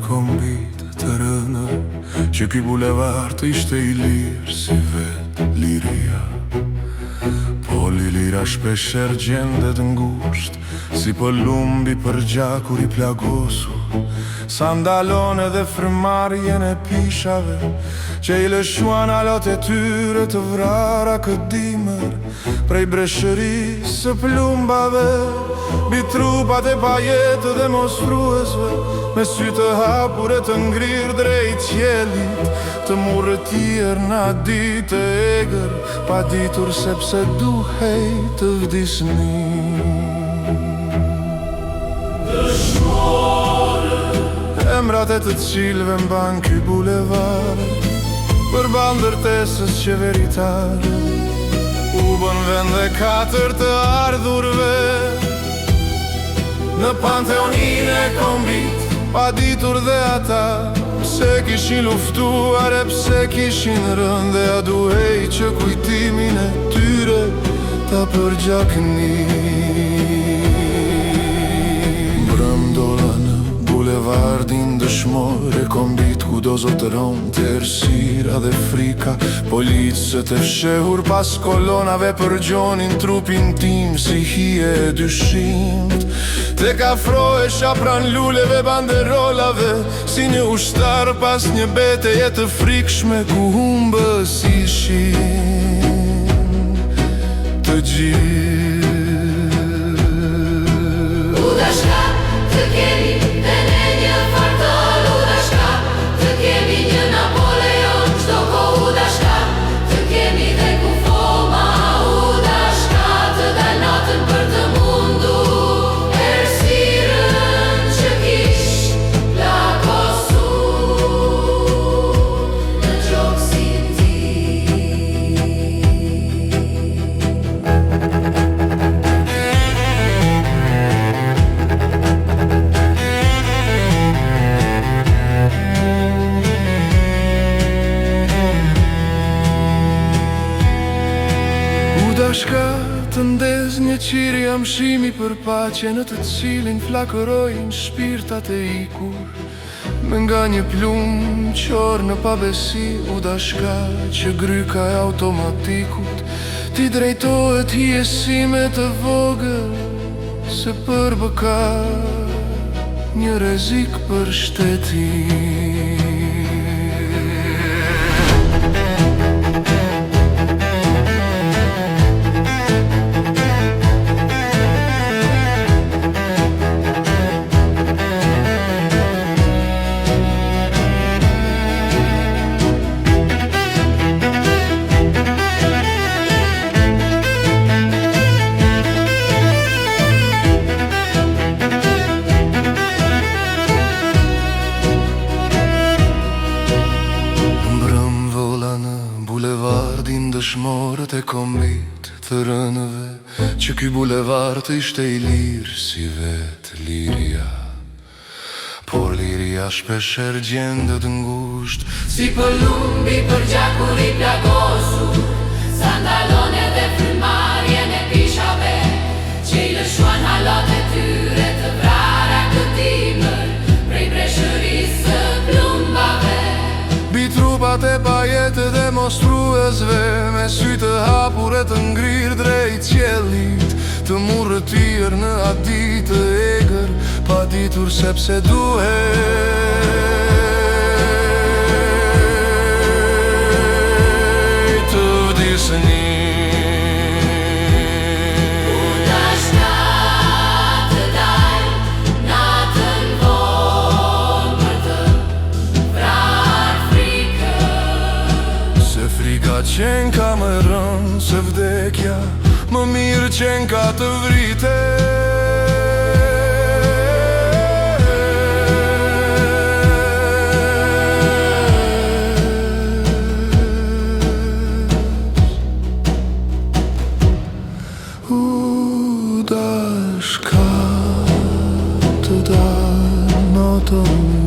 kombit të rënëve, që ky bulevard të ishte i lirë si vetë liria. Po liria shpeshherë gjendet ngushtë, si pëllumb i përgjakur i plagosur, sa ndalon edhe frymëmarrjen e pishave, që i lëshuan hallat e tyre të vrara këtë dimër, prej breshërisë së plumbave, mbi trupat e pajetë të demonstruesve, me sy të hapur e të ngrirë drejt qiellit, të murrëtirë në atë ditë të egër, pa ditur se pse duhej të vdisnin. Emrat e të cilëve mban ky bulevard përballë ndërtesës qeveritare, u bënë vend dhe katër të ardhurve në panteonin e kombit, pa ditur dhe ata pse kishin luftuar e pse kishin rënë dhe a duhej që kujtimin e tyre ta përgjaknin. Mbrëmë dola në bulevardin Dëshmorët e Kombit kudo zotëronte errësira dhe frika. Policët e fshehur pas kolonave përgjonin trupin tim si hije e dyshimtë. Tek afrohesha pranë luleve banderolave, si një ushtar pas një beteje të frikshme ku humbës ishin të gjithë. U dashka të kemi dhe ne një fartol, u dashka të kemi një Napoleon, çdo kohë u dashka të kemi dhe kufoma, u dashka të dal natën për të mundur errësirën që kish plakosur në gjoksin tim. U dashka të ndez një qiri amshimi për paqe në të cilin flakërojnë shpirtat e ikur me nga një plumb qorr në pabesi. U dashka që gryka e automatikut t'i drejtohet hijes sime të vogël se përbëka një rrezik për shtetin. Mbrëm vola në bulevardin Dëshmorët e Kombit të rënëve, që ky bulevard të ishte i lirë si vetë liria. Por liria shpeshherë gjendet ngushtë, Si pëllumb i përgjakur i plagosur, sa ndalon edhe frymëmarrjen e pishave, që i lëshuan hallat e tyre të vrara këtë dimër, prej breshërisë së plumbave. Mbi trupat e pajetë të demonstruesve, me sy të hapur e të ngrirë drejt qiellit, të murrëtirë në atë ditë të egër, pa ditur se pse duhej të vdisnin. U dashka të dal natën vonë për të vrarë frikën. Se frika qenka më e rëndë se vdekja, më mirë qenka të vritesh. U dashka të dal natën.